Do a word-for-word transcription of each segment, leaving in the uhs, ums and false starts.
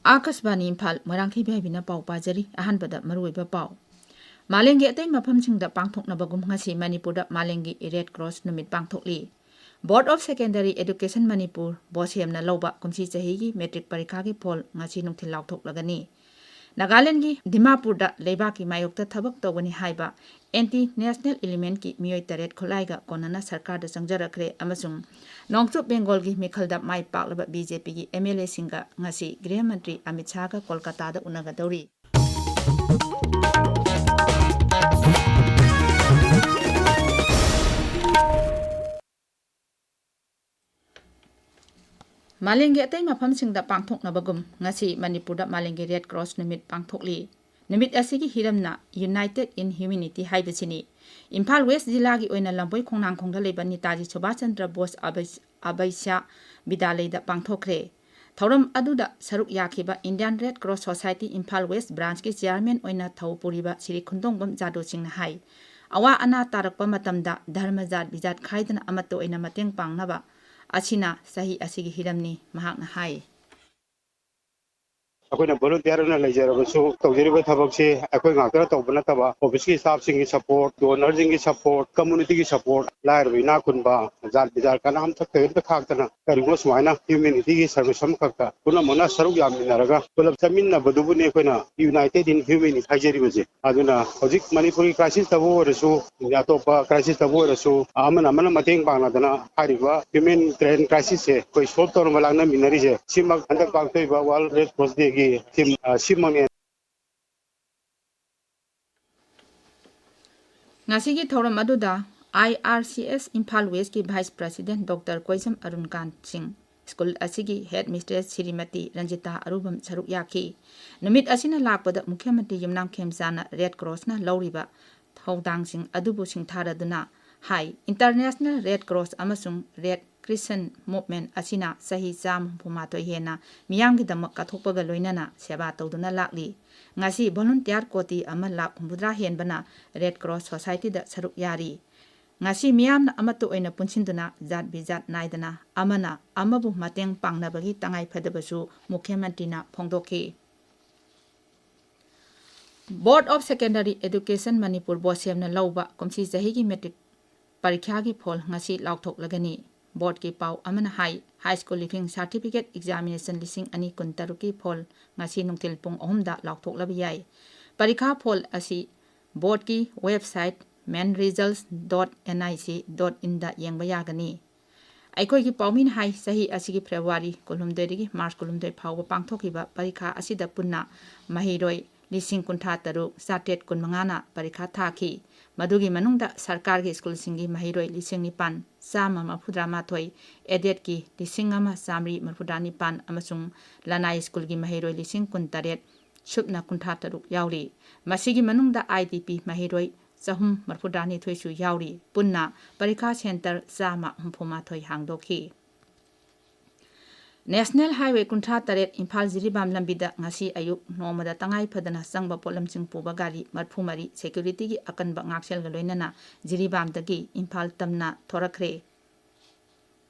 ꯑꯥꯀꯥꯁꯕꯥꯅꯤ ꯏꯝꯐꯥꯜ, ꯃꯣꯏꯔꯥꯡꯊꯣꯏꯕꯤ ꯍꯥꯏꯕꯤꯅ ꯄꯥꯎ ꯄꯥꯖꯔꯤ꯫ ꯑꯍꯥꯟꯕꯗ ꯃꯔꯨꯑꯣꯏꯕ ꯄꯥꯎ꯫ ꯃꯥꯂꯦꯝꯒꯤ ꯑꯇꯩ ꯃꯐꯝꯁꯤꯡꯗ ꯄꯥꯡꯊꯣꯛꯅꯕꯒꯨꯝ ꯉꯁꯤ ꯃꯅꯤꯄꯨꯔꯗ ꯃꯥꯂꯦꯝꯒꯤ ꯔꯦꯗ ꯀ꯭ꯔꯣꯁ ꯅꯨꯃꯤꯠ ꯄꯥꯡꯊꯣꯛꯂꯤ꯫ Board of Secondary Education Manipur, ꯕꯣꯁꯦꯝꯅ ꯂꯧꯕ ꯀꯨꯝꯁꯤ ꯆꯍꯤꯒꯤ ꯃꯦꯇ꯭ꯔꯤꯛ ꯄꯔꯤꯈꯥꯒꯤ ꯐꯣꯜ ꯉꯁꯤ ꯅꯨꯡꯊꯤꯜ ꯂꯥꯎꯊꯣꯛꯂꯒꯅꯤ꯫ ꯅꯥꯒꯥꯂꯦꯟꯒꯤ ꯗꯤꯃꯥꯄꯨꯔꯗ ꯂꯩꯕꯥꯛꯀꯤ ꯃꯥꯌꯣꯛꯇ ꯊꯕꯛ ꯇꯧꯒꯅꯤ ꯍꯥꯏꯕ ꯑꯦꯟꯇꯤ ꯅꯦꯁꯅꯦꯜ ꯏꯂꯤꯃꯦꯟꯠꯀꯤ ꯃꯤꯑꯣꯏ ꯇꯔꯦꯠ ꯈꯨꯠꯂꯥꯏꯒ ꯀꯣꯟꯅꯅ ꯁꯔꯀꯥꯔꯗ ꯆꯪꯖꯔꯛꯈ꯭ꯔꯦ ꯑꯃꯁꯨꯡ ꯅꯣꯡꯆꯨꯞ ꯕꯦꯡꯒꯣꯜꯒꯤ ꯃꯤꯈꯜꯗ ꯃꯥꯏ ꯄꯥꯛꯂꯕ ꯕꯤ ꯖꯦ ꯄꯤꯒꯤ ꯑꯦꯝ ꯑꯦꯜ ꯑꯦꯁꯤꯡꯒ ꯉꯁꯤ ꯒ꯭ꯔꯤꯍ ꯃꯟꯇ꯭ꯔꯤ ꯑꯃꯤꯠ ꯁꯥꯍꯒ ꯀꯣꯜꯀꯥꯇꯥꯗ ꯎꯅꯒꯗꯧꯔꯤ꯫ ꯃꯥꯂꯦꯝꯒꯤ ꯑꯇꯩ ꯃꯐꯝꯁꯤꯡꯗ ꯄꯥꯡꯊꯣꯛꯅꯕꯒꯨꯝ ꯉꯁꯤ ꯃꯅꯤꯄꯨꯔꯗ ꯃꯥꯂꯦꯝꯒꯤ ꯔꯦꯗ ꯀ꯭ꯔꯣꯁ ꯅꯨꯃꯤꯠ ꯄꯥꯡꯊꯣꯛꯂꯤ꯫ ꯅꯨꯃꯤꯠ ꯑꯁꯤꯒꯤ ꯍꯤꯔꯝꯅ United in Humanity ꯍꯥꯏꯕꯁꯤꯅꯤ꯫ ꯏꯝꯐꯥꯜ ꯋꯦꯁ ꯖꯤꯂꯥꯒꯤ ꯑꯣꯏꯅ ꯂꯝꯕꯣꯏ ꯈꯣꯡꯅꯥꯡꯈꯣꯡꯗ ꯂꯩꯕ ꯅꯤꯇꯥꯖꯤ ꯁꯨꯚꯥꯁ ꯆꯟꯗ꯭ꯔ ꯕꯣꯁ ꯑꯕꯩꯁ-, ꯑꯕꯩꯁ꯭ꯌꯥ ꯕꯤꯗ꯭ꯌꯥꯂꯌꯗ ꯄꯥꯡꯊꯣꯛꯈ꯭ꯔꯦ꯫ ꯊꯧꯔꯝ ꯑꯗꯨꯗ ꯁꯔꯨꯛ ꯌꯥꯈꯤꯕ Indian Red Cross Society Imphal west ꯕ꯭ꯔꯥꯟꯆꯀꯤ ꯆꯤꯌꯥꯔꯃꯦꯟ ꯑꯣꯏꯅ ꯊꯧ ꯄꯨꯔꯤꯕ ꯁ꯭ꯔꯤ ꯈꯨꯟꯗꯣꯡꯕꯝ ꯖꯥꯗꯣ ꯁꯤꯡꯅ ꯍꯥꯏ, ꯑꯋꯥ ꯑꯅꯥ ꯇꯥꯔꯛꯄ ꯃꯇꯝꯗ ꯙꯔꯃ ꯖꯥꯠ ꯕꯤꯖꯥꯠ ꯈꯥꯏꯗꯅ ꯑꯃꯠꯇ ꯑꯣꯏꯅ ꯃꯇꯦꯡ ꯄꯥꯡꯅꯕ ꯑꯁꯤꯅ ꯆꯍꯤ ꯑꯁꯤꯒꯤ ꯍꯤꯔꯝꯅꯤ, ꯃꯍꯥꯛꯅ ꯍꯥꯏ꯫ ꯑꯩꯈꯣꯏꯅ ꯚꯣꯂꯨꯟꯇꯤꯌꯔ ꯑꯣꯏꯅ ꯂꯩꯖꯔꯕꯁꯨ, ꯇꯧꯖꯔꯤꯕ ꯊꯕꯛꯁꯤ ꯑꯩꯈꯣꯏ ꯉꯥꯛꯇꯅ ꯇꯧꯕ ꯅꯠꯇꯕ, ꯑꯣꯐꯤꯁꯀꯤ ꯁ꯭ꯇꯥꯐꯁꯤꯡꯒꯤ ꯁꯄꯣꯔꯠ, ꯗꯣꯅꯔꯁꯤꯡꯒꯤ ꯁꯄꯣꯔꯠ, ꯀꯝꯃꯨꯅꯤꯇꯤꯒꯤ ꯁꯄꯣꯔꯠ, ꯂꯥꯏꯔꯕ ꯏꯅꯥꯛ ꯈꯨꯟꯕ, ꯖꯥꯠ ꯕꯤꯖꯥꯠ ꯀꯅꯥꯝꯇ ꯀꯔꯤꯝꯇ ꯈꯥꯛꯇꯅ ꯀꯔꯤꯒꯨꯝꯕ ꯁꯨꯃꯥꯏꯅ ꯍ꯭ꯌꯨꯃꯦꯅꯤꯇꯤꯒꯤ ꯁꯔꯚꯤꯁ ꯑꯃꯈꯛꯇ ꯄꯨꯝꯅꯃꯛꯅ ꯁꯔꯨꯛ ꯌꯥꯃꯤꯟꯅꯔꯒ ꯄꯨꯂꯞ ꯆꯠꯃꯤꯟꯅꯕꯗꯨꯕꯨꯅꯤ ꯑꯩꯈꯣꯏꯅ United in Humanity ꯍꯥꯏꯖꯔꯤꯕꯁꯦ꯫ ꯑꯗꯨꯅ ꯍꯧꯖꯤꯛ ꯃꯅꯤꯄꯨꯔꯒꯤ ꯀ꯭ꯔꯥꯏꯁꯤꯁꯇꯕꯨ ꯑꯣꯏꯔꯁꯨ, ꯑꯇꯣꯞꯄ ꯀ꯭ꯔꯥꯏꯁꯤꯁꯇꯕꯨ ꯑꯣꯏꯔꯁꯨ, ꯑꯃꯅ ꯑꯃꯅ ꯃꯇꯦꯡ ꯄꯥꯡꯅꯗꯅ ꯍꯥꯏꯔꯤꯕ ꯍ꯭ꯌꯨꯃꯦꯅꯤꯇꯦꯔꯤꯌꯟ ꯀ꯭ꯔꯥꯏꯁꯤꯁꯁꯦ ꯑꯩꯈꯣꯏ ꯁꯣꯜꯕ ꯇꯧꯅꯕ ꯂꯥꯡꯅꯃꯤꯟꯅꯔꯤꯁꯦ, ꯁꯤꯃꯛ ꯍꯟꯗꯛ ꯄꯥꯡꯊꯣꯛꯏꯕ ꯋꯥꯔꯜꯗ ꯔꯦꯗ ꯀ꯭ꯔꯣꯁ ꯗꯦꯒꯤ ꯊꯤꯝ, ꯑ, ꯁꯤꯃꯛꯅꯦ꯫ ꯉꯁꯤꯒꯤ ꯊꯧꯔꯝ ꯑꯗꯨꯗ ꯑꯥꯏ ꯑꯥꯔ ꯁꯤ ꯑꯦꯁ ꯏꯝꯐꯥꯜ ꯋꯦꯁꯀꯤ ꯚꯥꯏꯁ ꯄ꯭ꯔꯁꯤꯗꯦꯟꯠ ꯗꯣꯛꯇꯔ ꯀꯣꯏꯖꯝ ꯑꯔꯨꯟ ꯀꯥꯟꯠ ꯁꯤꯡ, ꯁ꯭ꯀꯨꯜ ꯑꯁꯤꯒꯤ ꯍꯦꯗ ꯃꯤꯁꯇ꯭ꯔꯦꯁ ꯁ꯭ꯔꯤꯃꯇꯤ ꯔꯟꯖꯤꯇꯥ ꯑꯔꯨꯕꯝ ꯁꯔꯨꯛ ꯌꯥꯈꯤ꯫ ꯅꯨꯃꯤꯠ ꯑꯁꯤꯅ ꯂꯥꯛꯄꯗ ꯃꯨꯈ꯭ꯌ ꯃꯟꯇ꯭ꯔꯤ ꯌꯨꯝꯅꯥꯝ ꯈꯦꯝꯆꯥꯟꯅ ꯔꯦꯗ ꯀ꯭ꯔꯣꯁꯅ ꯂꯧꯔꯤꯕ ꯊꯧꯗꯥꯡꯁꯤꯡ ꯑꯗꯨꯕꯨ ꯁꯤꯡꯊꯥꯔꯗꯨꯅ ꯍꯥꯏ, ꯏꯟꯇꯔꯅꯦꯁꯅꯦꯜ ꯔꯦꯗ ꯀ꯭ꯔꯣꯁ ꯑꯃꯁꯨꯡ ꯔꯦꯗ Crescent Movement ꯑꯁꯤꯅ ꯆꯍꯤ ꯆꯥꯝꯃ ꯍꯨꯝꯐꯨ ꯃꯥꯊꯣꯏ ꯍꯦꯟꯅ ꯃꯤꯌꯥꯝꯒꯤꯗꯃꯛ ꯀꯠꯊꯣꯛꯄꯒ ꯂꯣꯏꯅꯅ ꯁꯦꯕꯥ ꯇꯧꯗꯨꯅ ꯂꯥꯛꯂꯤ꯫ ꯉꯁꯤ volunteer ꯀꯣꯇꯤ ꯑꯃ ꯂꯥꯈ ꯍꯨꯝꯐꯨꯇꯔꯥ ꯍꯦꯟꯕꯅ Red Cross Societyꯗ ꯁꯔꯨꯛ ꯌꯥꯔꯤ꯫ ꯉꯁꯤ ꯃꯤꯌꯥꯝꯅ ꯑꯃꯠꯇ ꯑꯣꯏꯅ ꯄꯨꯟꯁꯤꯟꯗꯨꯅ ꯖꯥꯠ ꯕꯤꯖꯥꯠ ꯅꯥꯏꯗꯅ ꯑꯃꯅ ꯑꯃꯕꯨ ꯃꯇꯦꯡ ꯄꯥꯡꯅꯕꯒꯤ ꯇꯉꯥꯏ ꯐꯗꯕꯁꯨ ꯃꯨꯈ꯭ꯌ ꯃꯟꯇ꯭ꯔꯤꯅ ꯐꯣꯡꯗꯣꯛꯈꯤ꯫ Board of Secondary Education Manipur ꯕꯣꯁꯦꯝꯅ ꯂꯧꯕ ꯀꯨꯝꯁꯤ ꯆꯍꯤꯒꯤ matric ꯄꯔꯤꯈ꯭ꯌꯥꯒꯤ ꯐꯣꯜ ꯉꯁꯤ ꯂꯥꯎꯊꯣꯛꯂꯒꯅꯤ꯫ Boardꯀꯤ ꯄꯥꯎ ꯑꯃꯅ ꯍꯥꯏ, high school leaving certificate examination ꯂꯤꯁꯤꯡ ꯑꯅꯤ ꯀꯨꯟꯇꯔꯨꯛꯀꯤ ꯐꯣꯜ ꯉꯁꯤ ꯅꯨꯡꯊꯤꯜ ꯄꯨꯡ ꯑꯍꯨꯝꯗ ꯂꯥꯎꯊꯣꯛꯂꯕ ꯌꯥꯏ꯫ ꯄꯔꯤꯈꯥ ꯐꯣꯜ ꯑꯁꯤ boardꯀꯤ website menresults dot nic dot inꯗ ꯌꯦꯡꯕ ꯌꯥꯒꯅꯤ꯫ ꯑꯩꯈꯣꯏꯒꯤ ꯄꯥꯎꯃꯤꯅ ꯍꯥꯏ, ꯆꯍꯤ ꯑꯁꯤꯒꯤ February ꯀꯨꯟꯍꯨꯝꯗꯣꯏꯗꯒꯤ March ꯀꯨꯟꯍꯨꯝꯗꯣꯏ ꯐꯥꯎꯕ ꯄꯥꯡꯊꯣꯛꯈꯤꯕ ꯄꯔꯤꯈꯥ ꯑꯁꯤꯗ ꯄꯨꯟꯅ ꯃꯍꯩꯔꯣꯏ ꯂꯤꯁꯤꯡ ꯀꯨꯟꯊ꯭ꯔꯥ ꯇꯔꯨꯛ ꯆꯥꯇ꯭ꯔꯦꯠ ꯀꯨꯟꯃꯉꯥꯅ ꯄꯔꯤꯈꯥ ꯊꯥꯈꯤ꯫ ꯃꯗꯨꯒꯤ ꯃꯅꯨꯡꯗ ꯁꯔꯀꯥꯔꯒꯤ ꯁ꯭ꯀꯨꯜꯁꯤꯡꯒꯤ ꯃꯍꯩꯔꯣꯏ ꯂꯤꯁꯤꯡ ꯅꯤꯄꯥꯟ ꯆꯥꯝꯃ ꯃꯔꯤꯐꯨꯇꯔꯥ ꯃꯥꯊꯣꯏ, aidedꯀꯤ ꯂꯤꯁꯤꯡ ꯑꯃ ꯆꯥꯃꯔꯤ ꯃꯔꯤꯐꯨꯇꯔꯥ ꯅꯤꯄꯥꯟ ꯑꯃꯁꯨꯡ ꯂꯅꯥꯏ ꯁ꯭ꯀꯨꯜꯒꯤ ꯃꯍꯩꯔꯣꯏ ꯂꯤꯁꯤꯡ ꯀꯨꯟꯇꯔꯦꯠ ꯁꯨꯞꯅ ꯀꯨꯟꯊ꯭ꯔꯥ ꯇꯔꯨꯛ ꯌꯥꯎꯔꯤ꯫ ꯃꯁꯤꯒꯤ ꯃꯅꯨꯡꯗ IDP ꯃꯍꯩꯔꯣꯏ ꯆꯍꯨꯝ ꯃꯔꯤꯐꯨꯇꯔꯥꯅꯤꯊꯣꯏꯁꯨ ꯌꯥꯎꯔꯤ꯫ ꯄꯨꯟꯅ ꯄꯔꯤꯈꯥ center ꯆꯥꯝꯃ ꯍꯨꯝꯐꯨ ꯃꯥꯊꯣꯏ ꯍꯥꯡꯗꯣꯛꯈꯤ꯫ National Highway ꯀꯨꯟꯊ꯭ꯔꯥ ꯇꯔꯦꯠ ꯏꯝꯐꯥꯜ ꯖꯤꯔꯤꯕꯥꯝ ꯂꯝꯕꯤꯗ ꯉꯁꯤ ꯑꯌꯨꯛ ꯅꯣꯡꯃꯗ ꯇꯉꯥꯏ ꯐꯗꯅ ꯆꯪꯕ ꯄꯣꯠꯂꯝꯁꯤꯡ ꯄꯨꯕ ꯒꯥꯔꯤ ꯃꯔꯤꯐꯨ ꯃꯔꯤ securityꯒꯤ ꯑꯀꯟꯕ ꯉꯥꯛꯁꯦꯜꯒ ꯂꯣꯏꯅꯅ ꯖꯤꯔꯤꯕꯥꯝꯗꯒꯤ ꯏꯝꯐꯥꯜ ꯇꯝꯅ ꯊꯣꯔꯛꯈ꯭ꯔꯦ꯫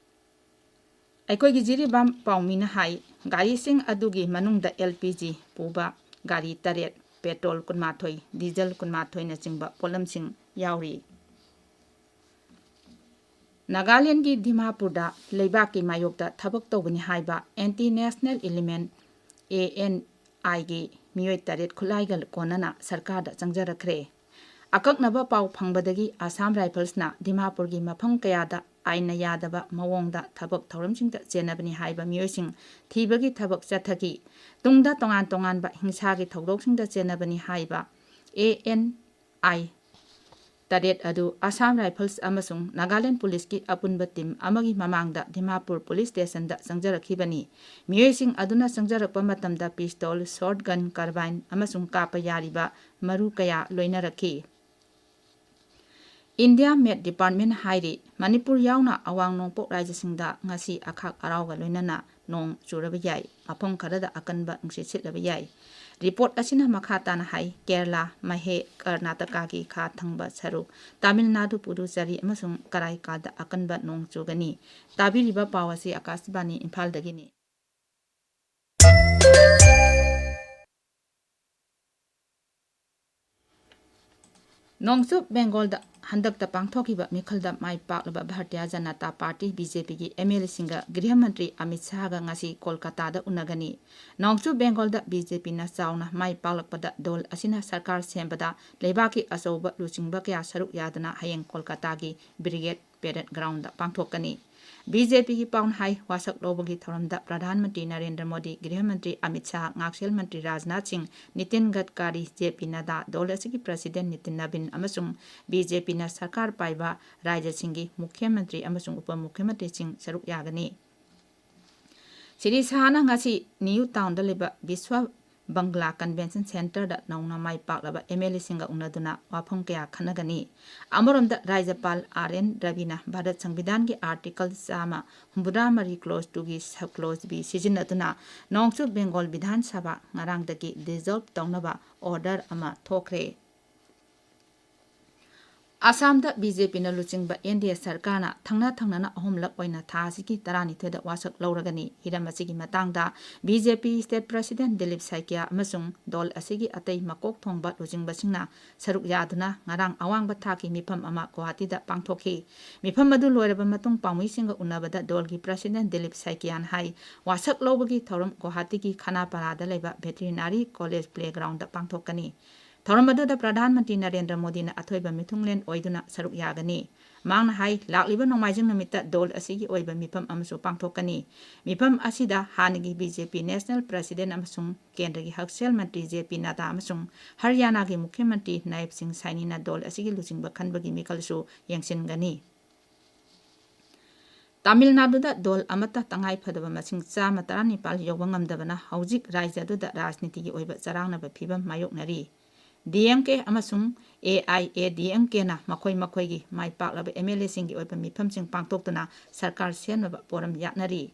ꯑꯩꯈꯣꯏꯒꯤ ꯖꯤꯔꯤꯕꯥꯝ ꯄꯥꯎꯃꯤꯅ ꯍꯥꯏ, ꯒꯥꯔꯤꯁꯤꯡ ꯑꯗꯨꯒꯤ ꯃꯅꯨꯡꯗ LPG ꯄꯨꯕ ꯒꯥꯔꯤ ꯇꯔꯦꯠ, petrol ꯀꯨꯟꯃꯥꯊꯣꯏ, diesel ꯀꯨꯟꯃꯥꯊꯣꯏꯅꯆꯤꯡꯕ ꯄꯣꯠꯂꯝꯁꯤꯡ ꯌꯥꯎꯔꯤ꯫ ꯅꯥꯒꯥꯂꯦꯟꯒꯤ ꯗꯤꯃꯥꯄꯨꯔꯗ ꯂꯩꯕꯥꯛꯀꯤ ꯃꯥꯌꯣꯛꯇ ꯊꯕꯛ ꯇꯧꯕꯅꯤ ꯍꯥꯏꯕ anti national element, ANIꯒꯤ ꯃꯤꯑꯣꯏ ꯇꯔꯦꯠ ꯈꯨꯠꯂꯥꯏꯒ ꯀꯣꯟꯅꯅ ꯁꯔꯀꯥꯔꯗ ꯆꯪꯖꯔꯛꯈ꯭ꯔꯦ꯫ ꯑꯀꯛꯅꯕ ꯄꯥꯎ ꯐꯪꯕꯗꯒꯤ Assam Riflesꯅ ꯗꯤꯃꯥꯄꯨꯔꯒꯤ ꯃꯐꯝ ꯀꯌꯥꯗ ꯑꯥꯏꯟꯅ ꯌꯥꯗꯕ ꯃꯑꯣꯡꯗ ꯊꯕꯛ ꯊꯧꯔꯝꯁꯤꯡꯗ ꯆꯦꯟꯅꯕꯅꯤ ꯍꯥꯏꯕ ꯃꯤꯑꯣꯏꯁꯤꯡ ꯊꯤꯕꯒꯤ ꯊꯕꯛ ꯆꯠꯊꯈꯤ꯫ ꯇꯨꯡꯗ ꯇꯣꯉꯥꯟ ꯇꯣꯉꯥꯟꯕ ꯍꯤꯡꯁꯥꯒꯤ ꯊꯧꯗꯣꯛꯁꯤꯡꯗ ꯆꯦꯟꯅꯕꯅꯤ ꯍꯥꯏꯕ ANI ꯇꯔꯦꯠ ꯑꯗꯨ Assam Rifles ꯑꯃꯁꯨꯡ ꯅꯥꯒꯥꯂꯦꯟ ꯄꯨꯂꯤꯁꯀꯤ ꯑꯄꯨꯟꯕ team ꯑꯃꯒꯤ ꯃꯃꯥꯡꯗ ꯗꯤꯃꯥꯄꯨꯔ police stationꯗ ꯆꯪꯖꯔꯛꯈꯤꯕꯅꯤ꯫ ꯃꯤꯑꯣꯏꯁꯤꯡ ꯑꯗꯨꯅ ꯆꯪꯖꯔꯛꯄ ꯃꯇꯝꯗ pistol, shotgun, carbine ꯑꯃꯁꯨꯡ ꯀꯥꯞꯄ ꯌꯥꯔꯤꯕ ꯃꯔꯨ ꯀꯌꯥ ꯂꯣꯏꯅꯔꯛꯈꯤ꯫ ꯏꯟꯗꯤꯌꯥ ꯃꯦꯠ ꯗꯤꯄꯥꯔꯠꯃꯦꯟ ꯍꯥꯏꯔꯤ, ꯃꯅꯤꯄꯨꯔ ꯌꯥꯎꯅ ꯑꯋꯥꯡ ꯅꯣꯡꯄꯣꯛ ꯔꯥꯖ꯭ꯌꯁꯤꯡꯗ ꯉꯁꯤ ꯑꯈꯥꯛ ꯑꯔꯥꯎꯒ ꯂꯣꯏꯅꯅ ꯅꯣꯡ ꯆꯨꯔꯕ ꯌꯥꯏ, ꯃꯐꯝ ꯈꯔꯗ ꯑꯀꯟꯕ ꯅꯨꯡꯁꯤꯠ ꯁꯤꯠꯂꯕ ꯌꯥꯏ꯫ ꯔꯤꯄꯣꯔꯠ ꯑꯁꯤꯅ ꯃꯈꯥ ꯇꯥꯅ ꯍꯥꯏ, ꯀꯦꯔꯂꯥ, ꯃꯍꯦ, ꯀꯔꯅꯥꯇꯀꯥꯒꯤ ꯈꯥ ꯊꯪꯕ ꯁꯔꯨꯛ, ꯇꯥꯃꯤꯜ ꯅꯥꯗꯨ, ꯄꯨꯗꯨꯆꯦꯔꯤ ꯑꯃꯁꯨꯡ ꯀꯔꯥꯏꯀꯥꯜꯗ ꯑꯀꯟꯕ ꯅꯣꯡ ꯆꯨꯒꯅꯤ꯫ ꯇꯥꯕꯤꯔꯤꯕ ꯄꯥꯎ ꯑꯁꯤ ꯑꯀꯥꯁꯕꯥꯅꯤ ꯏꯝꯐꯥꯜꯗꯒꯤꯅꯤ꯫ ꯅꯣꯡꯆꯨꯞ ꯕꯦꯡꯒꯣꯜꯗ ꯍꯟꯗꯛꯇ ꯄꯥꯡꯊꯣꯛꯈꯤꯕ ꯃꯤꯈꯜꯗ ꯃꯥꯏ ꯄꯥꯛꯂꯕ Bharatiya Janata party, B J ꯄꯤꯒꯤ ꯑꯦꯝ ꯑꯦꯜ ꯑꯦꯁꯤꯡꯒ ꯒ꯭ꯔꯤꯍ ꯃꯟꯇ꯭ꯔꯤ ꯑꯃꯤꯠ ꯁꯥꯍꯒ ꯉꯁꯤ ꯀꯣꯜꯀꯥꯇꯥꯗ ꯎꯅꯒꯅꯤ꯫ ꯅꯣꯡꯆꯨꯞ ꯕꯦꯡꯒꯣꯜꯗ ꯕꯤ ꯖꯦ ꯄꯤꯅ ꯆꯥꯎꯅ ꯃꯥꯏ ꯄꯥꯛꯂꯛꯄꯗ ꯗꯣꯜ ꯑꯁꯤꯅ ꯁꯔꯀꯥꯔ ꯁꯦꯝꯕꯗ ꯂꯩꯕꯥꯛꯀꯤ ꯑꯆꯧꯕ ꯂꯨꯆꯤꯡꯕ ꯀꯌꯥ ꯁꯔꯨꯛ ꯌꯥꯗꯨꯅ ꯍꯌꯦꯡ ꯀꯣꯜꯀꯥꯇꯥꯒꯤ ꯕ꯭ꯔꯤꯒꯦꯗ ꯄꯦꯔꯦꯗ ꯒ꯭ꯔꯥꯎꯟꯗ ꯄꯥꯡꯊꯣꯛꯀꯅꯤ꯫ ꯕꯤ ꯖꯦ ꯄꯤꯒꯤ ꯄꯥꯎꯅ ꯍꯥꯏ, ꯋꯥꯁꯛ ꯂꯧꯕꯒꯤ ꯊꯧꯔꯝꯗ ꯄ꯭ꯔꯙꯥꯟ ꯃꯟꯇ꯭ꯔꯤ ꯅꯔꯦꯟꯗ꯭ꯔ ꯃꯣꯗꯤ, ꯒ꯭ꯔꯤꯍ ꯃꯟꯇ꯭ꯔꯤ ꯑꯃꯤꯠ ꯁꯥꯍ, ꯉꯥꯛꯁꯦꯜ ꯃꯟꯇ꯭ꯔꯤ ꯔꯥꯖꯅꯥꯊ ꯁꯤꯡ, ꯅꯤꯇꯤꯟ ꯒꯗꯀꯥꯔꯤ, ꯖꯦ ꯄꯤ ꯅꯗꯥ, ꯗꯣꯜ ꯑꯁꯤꯒꯤ ꯄ꯭ꯔꯁꯤꯗꯦꯟ ꯅꯤꯇꯤꯟ ꯅꯕꯤꯟ ꯑꯃꯁꯨꯡ ꯕꯤ ꯖꯦ ꯄꯤꯅ ꯁꯔꯀꯥꯔ ꯄꯥꯏꯕ ꯔꯥꯖ꯭ꯌꯁꯤꯡꯒꯤ ꯃꯨꯈ꯭ꯌ ꯃꯟꯇ꯭ꯔꯤ ꯑꯃꯁꯨꯡ ꯎꯄ ꯃꯨꯈ꯭ꯌ ꯃꯟꯇ꯭ꯔꯤꯁꯤꯡ ꯁꯔꯨꯛ ꯌꯥꯒꯅꯤ꯫ ꯁ꯭ꯔꯤ ꯁꯥꯍꯅ ꯉꯁꯤ ꯅ꯭ꯌꯨ ꯇꯥꯎꯟꯗ ꯂꯩꯕ ꯕꯤꯁ꯭ꯋ ꯕꯪꯒ꯭ꯂꯥ ꯀꯟꯚꯦꯟꯁꯟ ꯁꯦꯟꯇꯔꯗ ꯅꯧꯅ ꯃꯥꯏ ꯄꯥꯛꯂꯕ ꯑꯦꯝ ꯑꯦꯜ ꯑꯦꯁꯤꯡꯒ ꯎꯅꯗꯨꯅ ꯋꯥꯐꯝ ꯀꯌꯥ ꯈꯟꯅꯒꯅꯤ꯫ ꯑꯃꯔꯣꯝꯗ ꯔꯥꯖ꯭ꯌꯄꯥꯜ ꯑꯥꯔ ꯑꯦꯟ ꯔꯕꯤꯅ ꯚꯥꯔꯠ ꯁꯪꯕꯤꯙꯥꯟꯒꯤ ꯑꯥꯔꯇꯤꯀꯜ ꯆꯥꯝꯃ ꯍꯨꯝꯐꯨꯇꯔꯥ ꯃꯔꯤ ꯀ꯭ꯂꯣꯖ ꯇꯨꯒꯤ ꯁꯕ ꯀ꯭ꯂꯣꯖ ꯕꯤ ꯁꯤꯖꯤꯟꯅꯗꯨꯅ ꯅꯣꯡꯆꯨꯞ ꯕꯦꯡꯒꯣꯜ ꯕꯤꯙꯥꯟ ꯁꯚꯥ ꯉꯔꯥꯡꯗꯒꯤ ꯗꯤꯖꯣꯜꯕ ꯇꯧꯅꯕ ꯑꯣꯔꯗꯔ ꯑꯃ ꯊꯣꯛꯈ꯭ꯔꯦ꯫ ꯑꯁꯥꯝꯗ ꯕꯤ ꯖꯦ ꯄꯤꯅ ꯂꯨꯆꯤꯡꯕ ꯑꯦꯟ ꯗꯤ ꯑꯦ ꯁꯔꯀꯥꯔꯅ ꯊꯪꯅ ꯊꯪꯅꯅ ꯑꯍꯨꯝꯂꯛ ꯑꯣꯏꯅ ꯊꯥ ꯑꯁꯤꯒꯤ ꯇꯔꯥꯅꯤꯊꯣꯏꯗ ꯋꯥꯁꯛ ꯂꯧꯔꯒꯅꯤ꯫ ꯍꯤꯔꯝ ꯑꯁꯤꯒꯤ ꯃꯇꯥꯡꯗ ꯕꯤ ꯖꯦ ꯄꯤ ꯁ꯭ꯇꯦꯠ ꯄ꯭ꯔꯁꯤꯗꯦꯟꯠ ꯗꯤꯂꯤꯞ ꯁꯥꯏꯀꯤꯌꯥ ꯑꯃꯁꯨꯡ ꯗꯣꯜ ꯑꯁꯤꯒꯤ ꯑꯇꯩ ꯃꯀꯣꯛ ꯊꯣꯡꯕ ꯂꯨꯆꯤꯡꯕꯁꯤꯡꯅ ꯁꯔꯨꯛ ꯌꯥꯗꯨꯅ ꯉꯔꯥꯡ ꯑꯋꯥꯡꯕ ꯊꯥꯛꯀꯤ ꯃꯤꯐꯝ ꯑꯃ ꯒꯨꯋꯥꯍꯥꯇꯤꯗ ꯄꯥꯡꯊꯣꯛꯈꯤ꯫ ꯃꯤꯐꯝ ꯑꯗꯨ ꯂꯣꯏꯔꯕ ꯃꯇꯨꯡ ꯄꯥꯎꯃꯤꯁꯤꯡꯒ ꯎꯅꯕꯗ ꯗꯣꯜꯒꯤ ꯄ꯭ꯔꯁꯤꯗꯦꯟꯠ ꯗꯤꯂꯤꯞ ꯁꯥꯏꯀꯤꯌꯥꯅ ꯍꯥꯏ, ꯋꯥꯁꯛ ꯂꯧꯕꯒꯤ ꯊꯧꯔꯝ ꯒꯨꯋꯥꯍꯥꯇꯤꯒꯤ ꯈꯅꯥꯄꯥꯔꯥꯗ ꯂꯩꯕ ꯚꯦꯇꯤꯔꯤꯅꯥꯔꯤ ꯀꯣꯂꯦꯖ ꯄ꯭ꯂꯦꯒ꯭ꯔꯥꯎꯟꯗ ꯄꯥꯡꯊꯣꯛꯀꯅꯤ꯫ ꯊꯧꯔꯝ ꯑꯗꯨꯗ ꯄ꯭ꯔꯙꯥꯟ ꯃꯟꯇ꯭ꯔꯤ ꯅꯔꯦꯟꯗ꯭ꯔ ꯃꯣꯗꯤꯅ ꯑꯊꯣꯏꯕ ꯃꯤꯊꯨꯡꯂꯦꯟ ꯑꯣꯏꯗꯨꯅ ꯁꯔꯨꯛ ꯌꯥꯒꯅꯤ꯫ ꯃꯍꯥꯛꯅ ꯍꯥꯏ, ꯂꯥꯛꯂꯤꯕ ꯅꯣꯡꯃꯥꯏꯖꯤꯡ ꯅꯨꯃꯤꯠꯇ ꯗꯣꯜ ꯑꯁꯤꯒꯤ ꯑꯣꯏꯕ ꯃꯤꯐꯝ ꯑꯃꯁꯨ ꯄꯥꯡꯊꯣꯛꯀꯅꯤ꯫ ꯃꯤꯐꯝ ꯑꯁꯤꯗ ꯍꯥꯟꯅꯒꯤ ꯕꯤ ꯖꯦ ꯄꯤ ꯅꯦꯁꯅꯦꯜ ꯄ꯭ꯔꯁꯤꯗꯦꯟꯠ ꯑꯃꯁꯨꯡ ꯀꯦꯟꯗ꯭ꯔꯒꯤ ꯍꯛꯁꯦꯜ ꯃꯟꯇ꯭ꯔꯤ ꯖꯦ ꯄꯤ ꯅꯗꯥ ꯑꯃꯁꯨꯡ ꯍꯔꯤꯌꯥꯅꯥꯒꯤ ꯃꯨꯈ꯭ꯌ ꯃꯟꯇ꯭ꯔꯤ ꯅꯥꯌꯕ ꯁꯤꯡ ꯁꯥꯏꯅꯤꯅ ꯗꯣꯜ ꯑꯁꯤꯒꯤ ꯂꯨꯆꯤꯡꯕ ꯈꯟꯕꯒꯤ ꯃꯤꯈꯜꯁꯨ ꯌꯦꯡꯁꯤꯟꯒꯅꯤ꯫ ꯇꯥꯃꯤꯜ ꯅꯥꯗꯨꯗ ꯗꯣꯜ ꯑꯃꯠꯇ ꯇꯉꯥꯏ ꯐꯗꯕ ꯃꯁꯤꯡ ꯆꯥꯝꯃ ꯇꯔꯥꯅꯤꯄꯥꯜ ꯌꯧꯕ ꯉꯝꯗꯕꯅ ꯍꯧꯖꯤꯛ ꯔꯥꯖ꯭ꯌ ꯑꯗꯨꯗ ꯔꯥꯖꯅꯤꯇꯤꯒꯤ ꯑꯣꯏꯕ ꯆꯔꯥꯡꯅꯕ ꯐꯤꯚꯝ ꯃꯥꯌꯣꯛꯅꯔꯤ꯫ DMK ꯑꯃꯁꯨꯡ AIADMKꯅ ꯃꯈꯣꯏ ꯃꯈꯣꯏꯒꯤ ꯃꯥꯏ ꯄꯥꯛꯂꯕ MLAꯁꯤꯡꯒꯤ ꯑꯣꯏꯕ ꯃꯤꯐꯝꯁꯤꯡ ꯄꯥꯡꯊꯣꯛꯇꯨꯅ ꯁꯔꯀꯥꯔ ꯁꯦꯝꯅꯕ ꯄꯣꯔꯝ ꯌꯥꯠꯅꯔꯤ꯫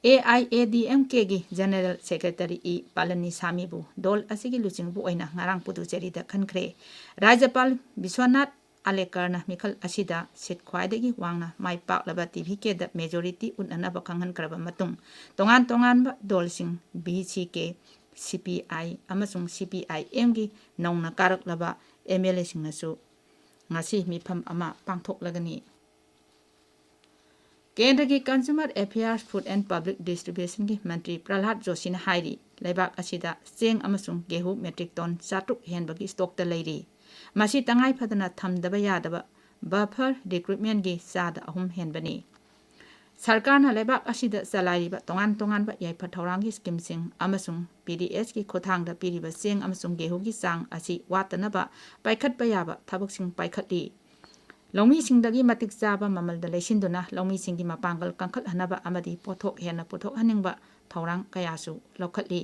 AIADMKꯒꯤ General Secretary ꯏ ꯄꯥꯂꯅꯤꯁꯥꯃꯤꯕꯨ ꯗꯣꯜ ꯑꯁꯤꯒꯤ ꯂꯨꯆꯤꯡꯕ ꯑꯣꯏꯅ ꯉꯔꯥꯡ ꯄꯨꯗꯨꯆꯦꯔꯤꯗ ꯈꯟꯈ꯭ꯔꯦ꯫ ꯔꯥꯖ꯭ꯌꯄꯥꯜ ꯕꯤꯁ꯭ꯋꯅꯥꯊ ꯑꯂꯦꯀꯔꯅ ꯃꯤꯈꯜ ꯑꯁꯤꯗ ꯁꯤꯠ ꯈ꯭ꯋꯥꯏꯗꯒꯤ ꯋꯥꯡꯅ ꯃꯥꯏ ꯄꯥꯛꯂꯕ TVKꯗ majority ꯎꯠꯅꯅꯕ ꯈꯪꯍꯟꯈ꯭ꯔꯕ ꯃꯇꯨꯡ, ꯇꯣꯉꯥꯟ ꯇꯣꯉꯥꯟꯕ ꯗꯣꯜꯁꯤꯡ VCK, CPI ꯑꯃꯁꯨꯡ CPIMꯒꯤ ꯅꯧꯅ ꯀꯥꯔꯛꯂꯕ MLAꯁꯤꯡꯅꯁꯨ ꯉꯁꯤ ꯃꯤꯐꯝ ꯑꯃ ꯄꯥꯡꯊꯣꯛꯂꯒꯅꯤ꯫ ꯀꯦꯟꯗ꯭ꯔꯒꯤ Consumer Affairs, Food and Public Distributionꯒꯤ ꯃꯟꯇ꯭ꯔꯤ ꯄ꯭ꯔꯍꯂꯥꯗ ꯖꯣꯁꯤꯅ ꯍꯥꯏꯔꯤ, ꯂꯩꯕꯥꯛ ꯑꯁꯤꯗ ꯆꯦꯡ ꯑꯃꯁꯨꯡ ꯒꯦꯍꯨ metric ton ꯆꯥꯇ꯭ꯔꯨꯛ ꯍꯦꯟꯕꯒꯤ stockꯇ ꯂꯩꯔꯤ꯫ ꯃꯁꯤ ꯇꯉꯥꯏ ꯐꯗꯅ ꯊꯝꯗꯕ ꯌꯥꯗꯕ buffer requirementꯀꯤ ꯆꯥꯗ ꯑꯍꯨꯝ ꯍꯦꯟꯕꯅꯤ꯫ ꯁꯔꯀꯥꯔꯅ ꯂꯩꯕꯥꯛ ꯑꯁꯤꯗ ꯆꯂꯥꯏꯔꯤꯕ ꯇꯣꯉꯥꯟ ꯇꯣꯉꯥꯟꯕ ꯌꯥꯏꯐ ꯊꯧꯔꯥꯡꯒꯤ schemeꯁꯤꯡ ꯑꯃꯁꯨꯡ PDSꯀꯤ ꯈꯨꯠꯊꯥꯡꯗ ꯄꯤꯔꯤꯕ ꯆꯦꯡ ꯑꯃꯁꯨꯡ ꯒꯦꯍꯨꯒꯤ ꯆꯥꯡ ꯑꯁꯤ ꯋꯥꯠꯇꯅꯕ ꯄꯥꯏꯈꯠꯄ ꯌꯥꯕ ꯊꯕꯛꯁꯤꯡ ꯄꯥꯏꯈꯠꯂꯤ꯫ ꯂꯧꯃꯤꯁꯤꯡꯗꯒꯤ ꯃꯇꯤꯛ ꯆꯥꯕ ꯃꯃꯜꯗ ꯂꯩꯁꯤꯟꯗꯨꯅ ꯂꯧꯃꯤꯁꯤꯡꯒꯤ ꯃꯄꯥꯡꯒꯜ ꯀꯟꯈꯠꯍꯟꯅꯕ ꯑꯃꯗꯤ ꯄꯣꯠꯊꯣꯛ ꯍꯦꯟꯅ ꯄꯨꯊꯣꯛꯍꯟꯅꯤꯡꯕ ꯊꯧꯔꯥꯡ ꯀꯌꯥꯁꯨ ꯂꯧꯈꯠꯂꯤ꯫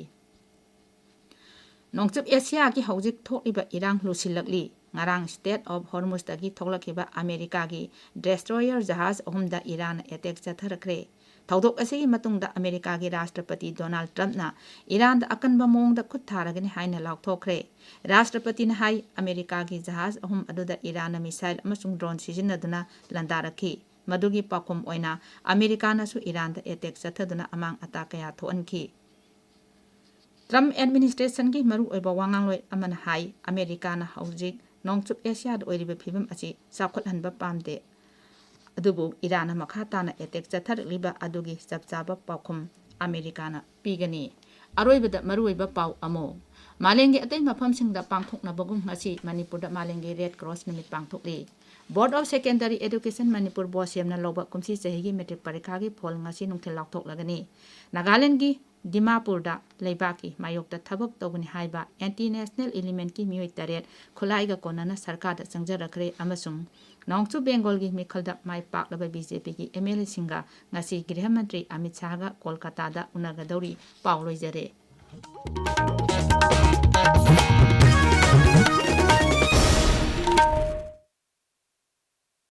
ꯅꯣꯡꯆꯨꯞ ꯑꯦꯁꯤꯌꯥꯒꯤ ꯍꯧꯖꯤꯛ ꯊꯣꯛꯂꯤꯕ ꯏꯔꯥꯡ ꯂꯨꯁꯤꯜꯂꯛꯂꯤ꯫ ꯉꯔꯥꯡ Strait of Hormuzꯇꯒꯤ ꯊꯣꯛꯂꯛꯈꯤꯕ ꯑꯃꯦꯔꯤꯀꯥꯒꯤ destroyer ꯖꯍꯥꯖ ꯑꯍꯨꯝꯗ ꯏꯔꯥꯟꯅ attack ꯆꯠꯊꯔꯛꯈ꯭ꯔꯦ꯫ ꯊꯧꯗꯣꯛ ꯑꯁꯤꯒꯤ ꯃꯇꯨꯡꯗ ꯑꯃꯦꯔꯤꯀꯥꯒꯤ ꯔꯥꯁꯇ꯭ꯔꯄꯇꯤ ꯗꯣꯅꯥꯜꯗ ꯇ꯭ꯔꯝꯞꯅ ꯏꯔꯥꯟꯗ ꯑꯀꯟꯕ ꯃꯑꯣꯡꯗ ꯈꯨꯠ ꯊꯥꯔꯒꯅꯤ ꯍꯥꯏꯅ ꯂꯥꯎꯊꯣꯛꯈ꯭ꯔꯦ꯫ ꯔꯥꯁꯇ꯭ꯔꯄꯇꯤꯅ ꯍꯥꯏ, ꯑꯃꯦꯔꯤꯀꯥꯒꯤ ꯖꯍꯥꯖ ꯑꯍꯨꯝ ꯑꯗꯨꯗ ꯏꯔꯥꯟꯅ missile ꯑꯃꯁꯨꯡ drone ꯁꯤꯖꯤꯟꯅꯗꯨꯅ ꯂꯥꯟꯗꯥꯔꯛꯈꯤ꯫ ꯃꯗꯨꯒꯤ ꯄꯥꯎꯈꯨꯝ ꯑꯣꯏꯅ ꯑꯃꯦꯔꯤꯀꯥꯅꯁꯨ ꯏꯔꯥꯟꯗ attack ꯆꯠꯊꯗꯨꯅ ꯑꯃꯥꯡ ꯑꯇꯥ ꯀꯌꯥ ꯊꯣꯛꯍꯟꯈꯤ꯫ ꯇ꯭ꯔꯝꯞ administrationꯒꯤ ꯃꯔꯨꯑꯣꯏꯕ ꯋꯥꯉꯥꯡꯂꯣꯏ ꯑꯃꯅ ꯍꯥꯏ, ꯑꯃꯦꯔꯤꯀꯥꯅ ꯍꯧꯖꯤꯛ ꯅꯣꯡꯆꯨꯞ ꯑꯦꯁꯤꯌꯥꯗ ꯑꯣꯏꯔꯤꯕ ꯐꯤꯕꯝ ꯑꯁꯤ ꯆꯥꯎꯈꯠꯍꯟꯕ ꯄꯥꯝꯗꯦ, ꯑꯗꯨꯕꯨ ꯏꯔꯥꯟꯅ ꯃꯈꯥ ꯇꯥꯅ attack ꯆꯠꯊꯔꯛꯂꯤꯕ ꯑꯗꯨꯒꯤ ꯆꯞ ꯆꯥꯕ ꯄꯥꯎꯈꯨꯝ ꯑꯃꯦꯔꯤꯀꯥꯅ ꯄꯤꯒꯅꯤ꯫ ꯑꯔꯣꯏꯕꯗ ꯃꯔꯨꯑꯣꯏꯕ ꯄꯥꯎ ꯑꯃꯨꯛ꯫ ꯃꯥꯂꯦꯝꯒꯤ ꯑꯇꯩ ꯃꯐꯝꯁꯤꯡꯗ ꯄꯥꯡꯊꯣꯛꯅꯕꯒꯨꯝ ꯉꯁꯤ ꯃꯅꯤꯄꯨꯔꯗ ꯃꯥꯂꯦꯝꯒꯤ Red Cross ꯅꯨꯃꯤꯠ ꯄꯥꯡꯊꯣꯛꯂꯤ꯫ Board of Secondary Education Manipur ꯕꯣꯔꯗ ꯁꯦꯝꯅ ꯂꯧꯕ ꯀꯨꯝꯁꯤ ꯆꯍꯤꯒꯤ matric ꯄꯔꯤꯈꯥꯒꯤ ꯐꯣꯜ ꯉꯁꯤ ꯅꯨꯡꯊꯤꯜ ꯂꯥꯎꯊꯣꯛꯂꯒꯅꯤ꯫ ꯅꯥꯒꯥꯂꯦꯟꯗꯒꯤ ꯗꯤꯃꯥꯄꯨꯔꯗ ꯂꯩꯕꯥꯛꯀꯤ ꯃꯥꯌꯣꯛꯇ ꯊꯕꯛ ꯇꯧꯒꯅꯤ ꯍꯥꯏꯕ anti national elementꯀꯤ ꯃꯤꯑꯣꯏ ꯇꯔꯦꯠ ꯈꯨꯠꯂꯥꯏꯒ ꯀꯣꯟꯅꯅ ꯁꯔꯀꯥꯔꯗ ꯆꯪꯖꯔꯛꯈ꯭ꯔꯦ ꯑꯃꯁꯨꯡ ꯅꯣꯡꯆꯨꯞ ꯕꯦꯡꯒꯣꯜꯒꯤ ꯃꯤꯈꯜꯗ ꯃꯥꯏ ꯄꯥꯛꯂꯕ BJPꯒꯤ MLAꯁꯤꯡꯒ ꯉꯁꯤ ꯒ꯭ꯔꯤꯍ ꯃꯟꯇ꯭ꯔꯤ ꯑꯃꯤꯠ ꯁꯥꯍꯒ ꯀꯣꯜꯀꯥꯇꯥꯗ ꯎꯅꯒꯗꯧꯔꯤ꯫ ꯄꯥꯎ ꯂꯣꯏꯖꯔꯦ꯫